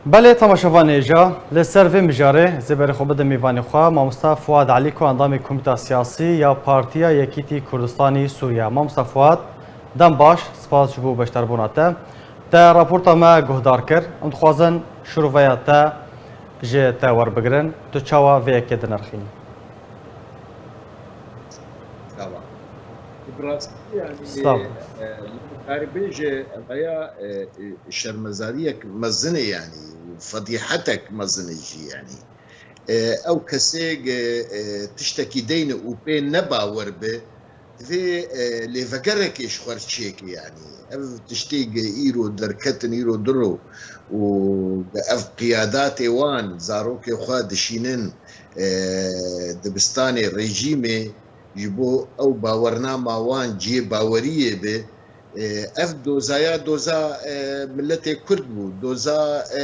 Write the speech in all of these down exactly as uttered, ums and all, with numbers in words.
Belê, temaşevanê hêja, li ser vê mijarê zêberê xwe bidim mêvanê xwe, mamosta Fuad Elî, ku endamê Komîta Siyasî ya Partiya Yekîtî Kurdistanî Sûriye. Mamosta Fuad, dem baş, spas ji bo beşdarbûna te. Te raporta me guhdar kir. Em dixwazin şiroveya te ji te werbigirin. Tu çawa vê yekê dinirxînî? Sava. Bi rastî, yanî, Sava. e, min dikarî bêje, evaya, e, e, şermezariyek mezin e, yanî, û fedîhetek mezin e jî, yanî. E, ew kesê ge, e, tiştekî deyne û pê nebawer be, divê, e, lêvegerekê ji xwe re çêke, yanî. Ev tiştê ge îro derketin, îro diro û ev qiyadatê wan zarokê xwe dişînin, e, dibistanê rejîmê, ji bo ew bawernama wan cihê baweriyê be. E, ev dozaya doza, e, miletê Kurd bû. Doza, e,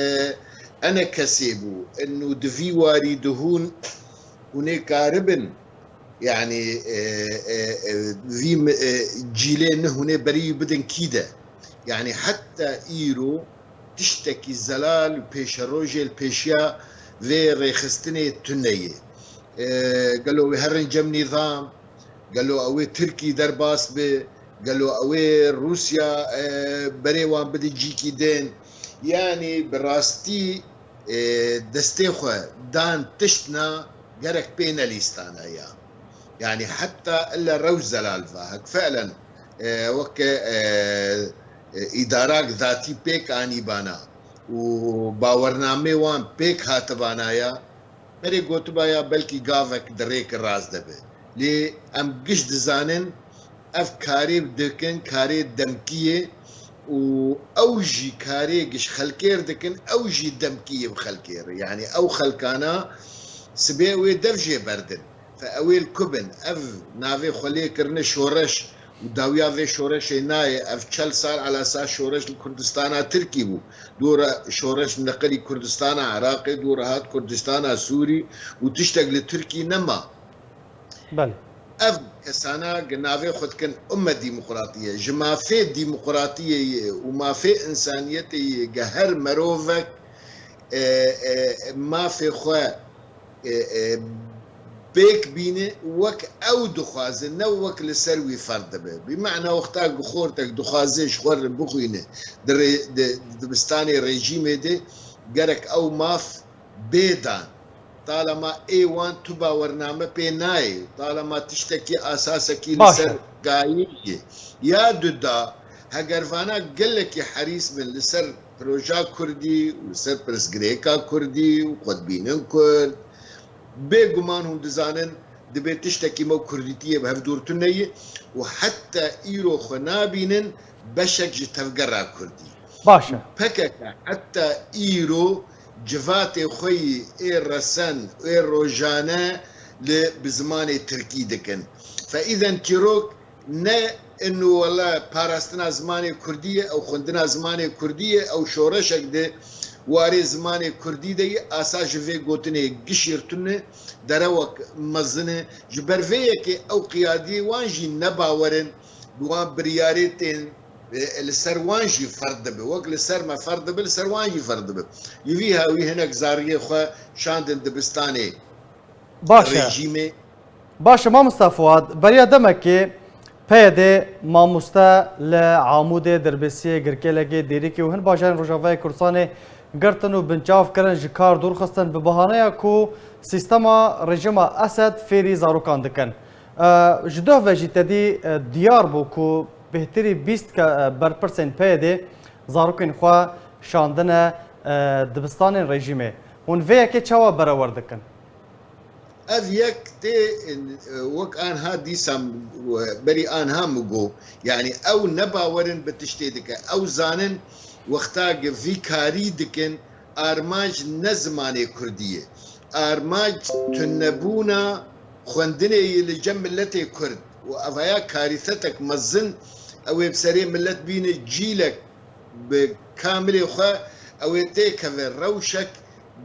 enekesê bû. Eno di vî warî de hûn, hûn ê karibin, yanî, e, e, e, vî mi-, e, cîlê ne hûn ê berî wî bidin kî de. Yanî heta îro tiştekî zelal û pêşerojê li pêşiya vê rêxistinê tune ye. E, gelo wê herin cem nîzam, gelo ew ê Tirkî derbas be, gelo ew ê Rûsya, e, berê wan bide cîkî din. Yanî bi rastî, e, destê xwe dan tiştna gerek pê nelîstana ya. Yanî heta ille rew zelal va hek felen, e, weke, e, e, îdarak zatî pêk anîbana û bawernamê wan pêk hatibana ya, berê gotiba ya belkî gavek di rêke rast de be. Lê em giş dizanin ev karê dikin, karê demkî ye û ew jî karê giş xelkêr dikin, ew jî demkî ye bi xelkê re. Yanî ew xelkana sibê ew ê dev jê berdin. Fe ew ê li ku bin? Ev navê xwe lê kirine şoreş û dawiya vê şoreşê nayê. Ev çel sal elasa şoreş li Kurdistana Tirkî bû. Dû re şoreş neqilî Kurdistana Iraqê, dû re hat Kurdistana Sûrî û tiştek li Tirkî nema. Belê. Ev kesana ge navê xwe dikin umme demokratî ye. Ji mafê demokratiyê ye û mafê însaniyetê ye ge her merovek, e, e, mafê xwe, e, e, pêk bîne, wek ew dixwaze, ne wek li ser wî ferz dibe. Bi mena wexta ku xortek dixwaze ji xwe re bixwîne di rê-, di, di dibistanê rejîmê de, gerek ew maf bê dan. Talema ê wan tu bawername pê nayê, talema tiştekî esasekî li Baş e. ser gayî ye. Ya du da, heger vana gelekî herîs bin li ser proja kurdî û li ser pirsgirêka kurdî û xwedibînin kurd, bêguman hûn dizanin, dibê tiştekî me û kurdîtiyê bi hev dûr tune ye û heta îro xwe nabînin beşek ji tevgera kurdî. Baş e. P K K heta îro civatê xwe yî ê resen, ê rojane li bi zimanê tirkî dikin. Fe îden çîrok ne ino wele parastina zimanê kurdî ye, ew xwendina zimanê kurdî ye, ew şoreşek di warê zimanê kurdî de ye, asa ji vê gotinê gişîr tune, derewek mezin e. Ji ber vê yekê ew qiyadiyê wan jî nebawer in, bi wan biryarê tên, e, li ser wan jî ferz dibe. Wek li ser me ferz dibe, li ser wan jî ferz dibe. Ji vî hawî hinek zariyê xwe şandin dibistanê Baş e. rejîmê. Baş e, mamosta Fuad. Beriya demekê P Y D mamoste li Amûdê, Dirbêsiyê, Girkêlekê, Dêrikê û hin bajarên Rojavayê Kurdistanê girtin û binçav kirin, ji kar dûr xistin bi bahaneya ku sîstema rejîma Esed fêrî zarokan dikin. E, ji doh ve jî te dî, e, diyar bû ku bêhtirî bîst ke-, e, berpirsên P Y D zarokên xwe şandine, e, dibistanên rejîmê. Hûn vê yekê çawa berewer dikin? Ev yek tê, e, wek anha dîsa, e, berî anha min got, yanî ew nebawerin bi tiştê dike. Ew zanin wexta ge vî karî dikin, armanc ne zimanê kurdî ye. Armanc tunebûna xwendinê ye li cem miletê kurd. Û evaya karîsetek mezin, ew ê bi serê milet bîne cîlek bi kamilê xwe, ew ê têkeve rewşek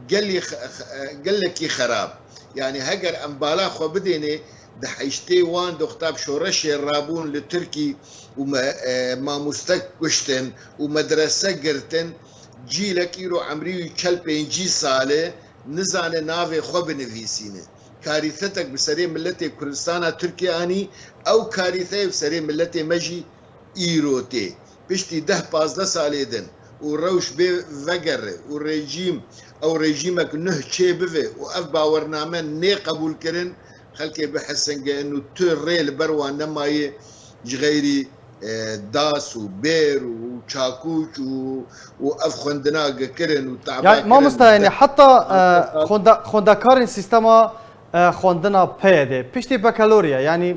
gelî xe-, xe-, gelekî xerab. Yanî heger em bala xwe bidênê, di heştê wan de wexta bi şoreşê rabûn li Tirkî û me-, e, mamoste kuştin û medrese girtin, cîlek îro emrî wî çel pêncî sal e, nizane navê xwe binivîsîne. Karîsetek bi serê miletê Kurdistana Tirkiye anî, ew karîseyê bi serê miletê me jî îro tê. Piştî deh pazdeh salê din û rewş bê vegere û rejîm, ew rejîmek nuh çê bive û ev bawername nê qebûl kirin, xelkê bihesin ke inu tu rê li ber wan nemaye ji xeyrî, e, das û bêr û çakûç û, û ev xwendina ge kirin û taba Yani kirin. mamosta, yani heta, e, xwenda-, xwendakarên sîstema, e, xwendina P Y D, piştî bakalorya, yani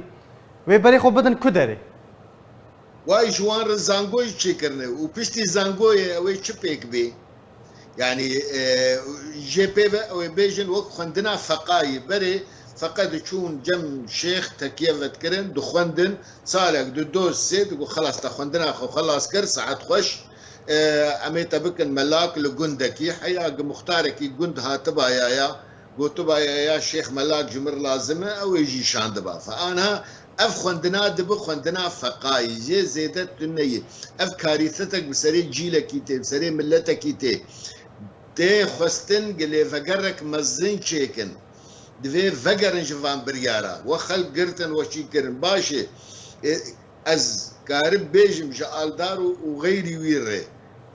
wê berê xwe bidin ku derê? Way ji wan re zangoyê çêkirine û piştî zangoyê ew ê çi pêk bê? Yani, e, jê pê ve ew ê bêjin wek xwendina feqayî. Berê feqe diçûn cem şêx tekiye vedikirin, dixwendin, salek, du, do, sê, digot, "Xelas, te xwendina xwe xelas kir, saet xweş, e, em ê te bikin melak li gundekî." Heya gi muxtarekî gund hatiba ya ya, gotiba ya ya, "Şêx melak ji min re lazim e," ew ê jî şandiba. Fe anha ev xwendina dibe xwendina feqayî, jê zêde tune ye. Ev karîsetek bi serê cîlekî tê, bi serê miletekî tê. Tê xwestin gi lêvegerek mezin çêkin. Divê vegerin ji van biryara. We xelk girtin, we çî kirin. Baş e. E, ez karim bêjim ji Aldar û, û xeyrî wî re.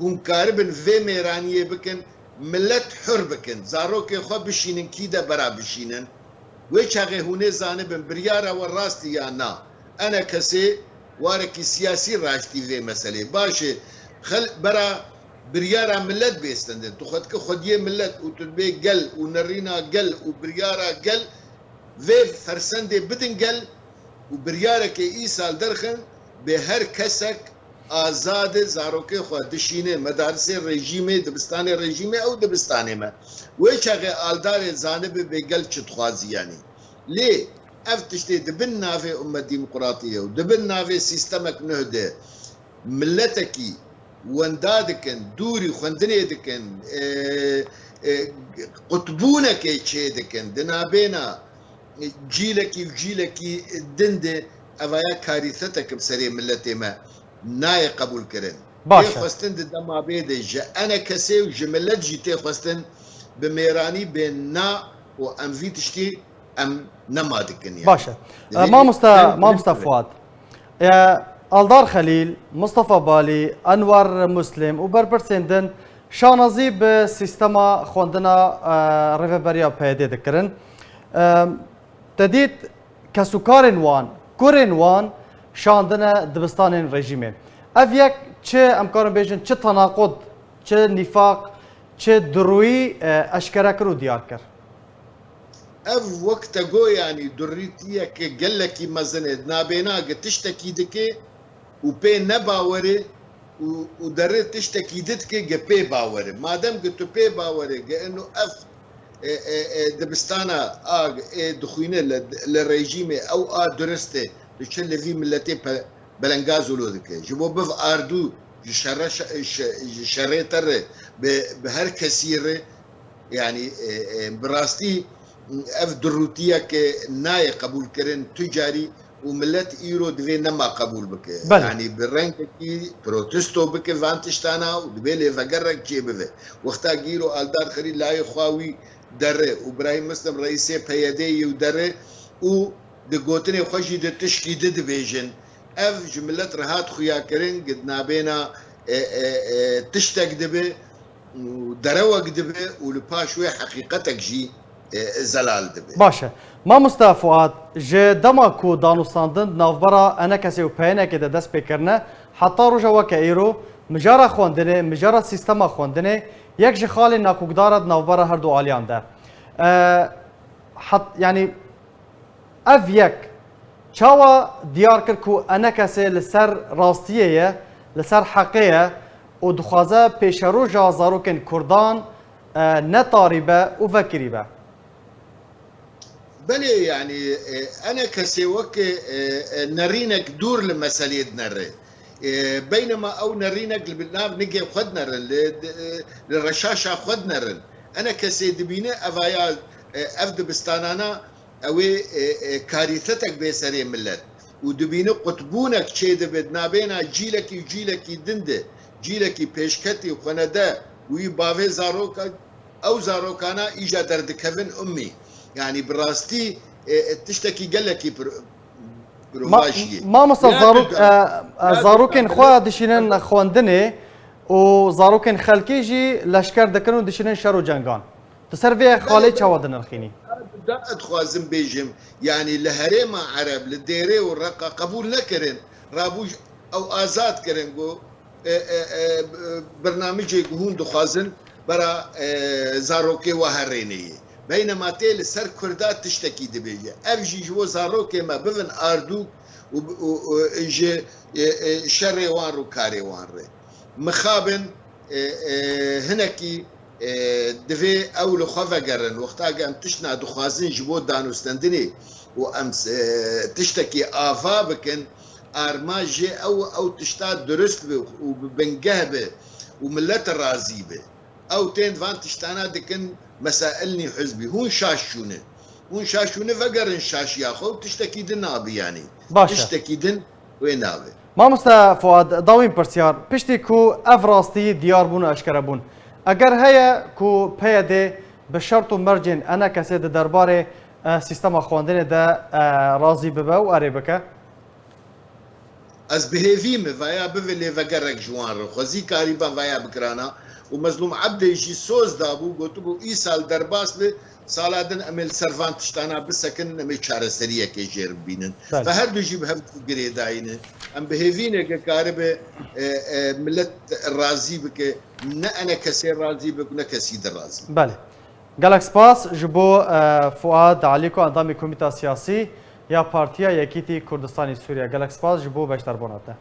Hûn karibin vê mêraniyê bikin, milet hur bikin. Zarokê xwe bişînin, kî de bera bişînin. Wê çaxê hûn ê zanibin biryara we rast e ya na. Enekesê warekî siyasî raştî vê meselê. Baş e, xel-, bera biryara milet bê stendin. Tu xwe dike xwediyê milet û tu dibê gel û nerîna gel û biryara gel, vê fersendê bidin gel û biryarekê îsal derxin, bê her kesek azad e, zarokê xwe dişîne medarisê rejîmê, dibistanê rejîmê, ew dibistanê me. Wê çaxê Aldarê zanibe bê gel çi dixwazî, yanî. Lê ev tiştê di bin navê Ummet Demokratî ye û di bin navê sîstemek nuh de miletekî wenda dikin, dûrî xwendinê dikin, e, e, qutbûnekê çê dikin, di nabêna cîlekî û cîlekî din de evaya karîsetek bi serê miletê me nayê qebûl kirin. Baş e. Tê xwestin di dema bê de ji enekesê û ji milet jî tê xwestin bi mêranî bên na û em vî tiştî em nema dikin yani. Baş e. Divê E, mamosta, em mamosta bilim Fuat. E, Aldar Xelîl, Mustafa Balî, Enwer Muslim û berpirsên din şanazî bi sîstema xwendina, e, rêveberiya P Y D dikirin. E, te dît kesûkarên wan, kurên wan şandine dibistanên rejîmê. Ev yek çi, em karin bêjin, çi tenaqud, çi nîfaq, çi durûyî, e, eşkere kir û diyar kir? Ev wek te got, yanî durîtiyeke gelekî mezin e. Nabêna ge tiştekî dike û pê ne bawer e û, û derê tiştekî di dike ge pê bawer e. Madem ge tu pê bawer e, ge eno ev, e, e, e, dibistana a, ê dixwîne li, li rejîmê ew a durist e, tu çi li vî miletê pe-, belengaz û lo dike. Ji bo biv ardû ji şerre şe-, şe-, ji şerê te re bi, bi her kesî re, yanî, e, e, bi rastî ev durûtiyeke nayê qebûlkirin tu carî û milet îro divê nema qebûl bike. Belê. Yanî bi rengekî protesto bike van tiştana û divê lêvegerek çêbibe. Wexta gîro Aldar Xelîl layê xwe wî dere û Birahîm Muslim reîsê P Y D'yê û dere û di gotinê xwe jî di tişkî di dibêjin. Ev ji milet re hat xuyakirin, gi di nabêna, e, e, e, tiştek dibe û derewek dibe û li paş wê heqîqetek jî, e, zelal dibe. Baş e. Mamosta Fuat, ji dema ku danûstandin di navbera enekesê û peyenekê de dest pê kirine, heta roja weke îro, mijara xwendinê, mijara sîstema xwendinê, yek ji xalên nakokdar e di navbera her du aliyan de. E, hat-, yanî, Ev yek çawa diyar kir ku enekesê li ser rastiyê ye, li ser heqê ye û dixwaze pêşeroja zarokên Kurdan, e, netarî be û vekirî be? Belê, yanî, e, enekesê weke, e, e, nerînek dûr li meselê dinere. E, beynema ew nerînek li nav nigê xwe dinerin, li, li reşaşa xwe dinerin. Enekesê dibîne evaya, e, ev dibistanana ew ê, e, e, karîsetek bê serê milet û dibîne qutbûnek çêdibe di nabêna cîlekî û cîlekî din de, cîlekî pêşketî xwenede Wî bavê zaroka, ew zarokana îja derdikevin ummî. Yanî bi rastî e, e, tiştekî gelekî pir- Ma- pirovajî ye. Mamosta Ya zarok, dikkat- e, e, ya zarokên dikkat- xwe dişînin xwendinê û zarokên xelkê jî leşker dikin û dişînin şer û cengan. Tu ser vê xalê çawa dinirxînî? Da dixwazim bêjim, yanî li herêma Ereb, li Dêrê û Reqa qebûl nekirin. Rabû ew azad kirin ku e, e, e, bernamijê ku hûn dixwazin bera e, zarokê we herênê ye. Beynema tê li ser Kurda tiştekî dibêje. Ev jî ji bo zarokê me bivin ardûk û, û, û ji e, e, şerê wan rû karê wan re. Mixabin e, e, hinekî e, divê ew li xwe vegerin. Wexta ku em tiştna dixwazin ji bo danûstendinê û em e, tiştekî ava bikin, armanc jê ew ew tişta durust be û bi bingeh be û millet razî be. Ew tên van tiştana dikin mesailnî hizbî. Hûn şaş çûne. Hûn şaş çûne vegerin şaşiya xwe û tiştekî din nabe yanî. Baş e. Tiştekî din wê nabe. Mamoste Fuad, dawîn pirsyar, piştî ku ev rastî diyar bûn û eşkere bûn, eger heye ku P Y D bi şert û mercên E N K S'ê di derbarê e, sîstema xwendinê de e, razî bibe û erê bike? Ez bi hêvî me vaya bive lê vegerek ji wan re. Xwezî karîba vaya bikirana û Mezlûm Ebdê jî soz dabû, gotibû, îsal derbas be, sala din em ê li ser van tiştana bisekinin, em ê çareseriyekê jê re bibînin. Belê. Ve her du jî bi hev girêdayî ne. Em bi hêvî ne ke karibe e, e, millet razî bike, ne E N K S'ê razî bike, ne kesî din razî bike. Belê. Gelek spas ji bo e, Fuad Alîko, endamê Komîta Siyasî ya Partiya Yekîtî Kurdistanî Sûriye. Gelek spas ji bo beşdarbûna te.